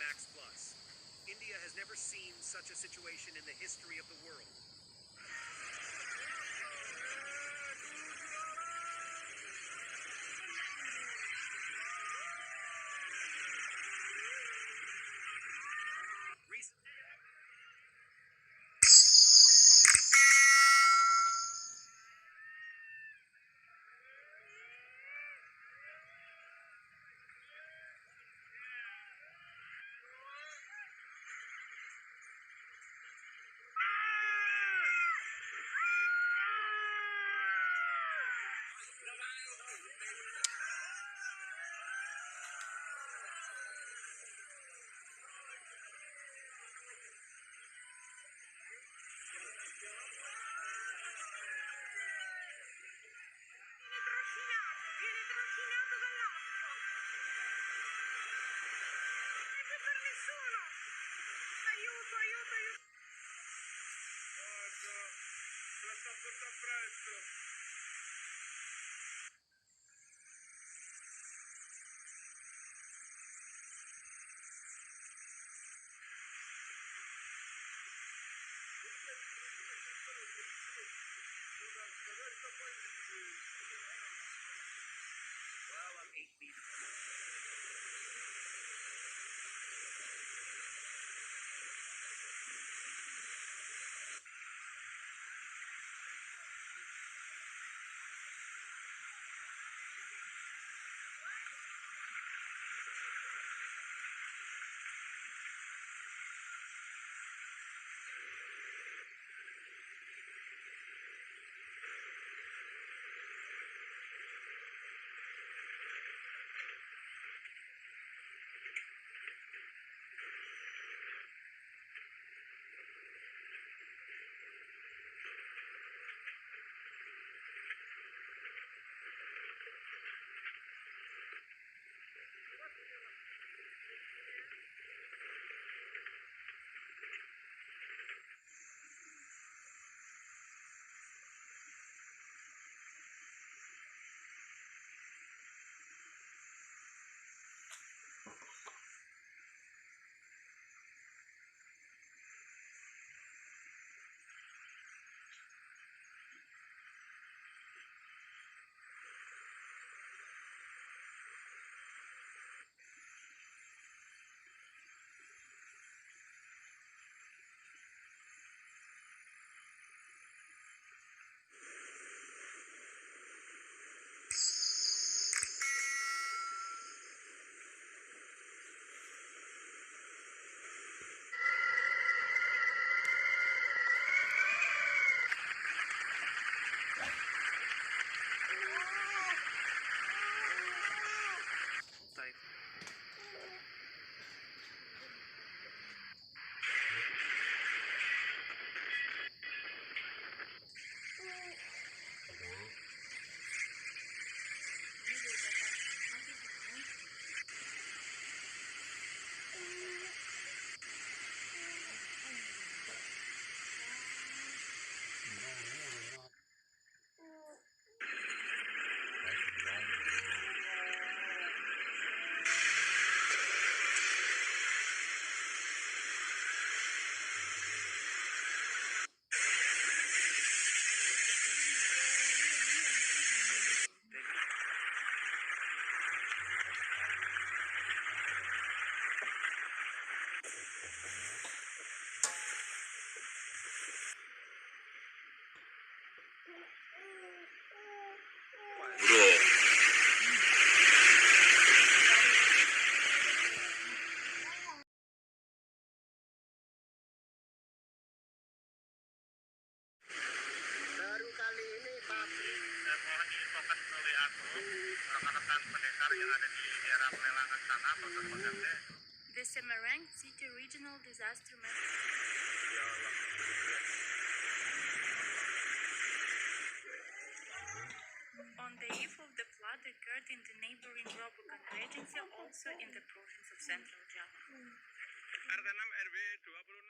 Max Plus. India has never seen such a situation in the history of the world. Recently, Viene trascinato, viene trascinato dall'acqua. Non c'è più per nessuno. Aiuto, aiuto, aiuto. Guarda, se la sta portando presto. Baru kali ini, Pak. Saya mohon diinfokan oleh aku, rekan-rekan pendekar yang ada di daerah pelelangan sana, Pasar Bagan Deh. The Semarang City Regional Disaster Management. Ya Allah. On the eve of the flood occurred in the neighboring Grobogan Regency, also in the province of Central Java. R T enam R W dua puluh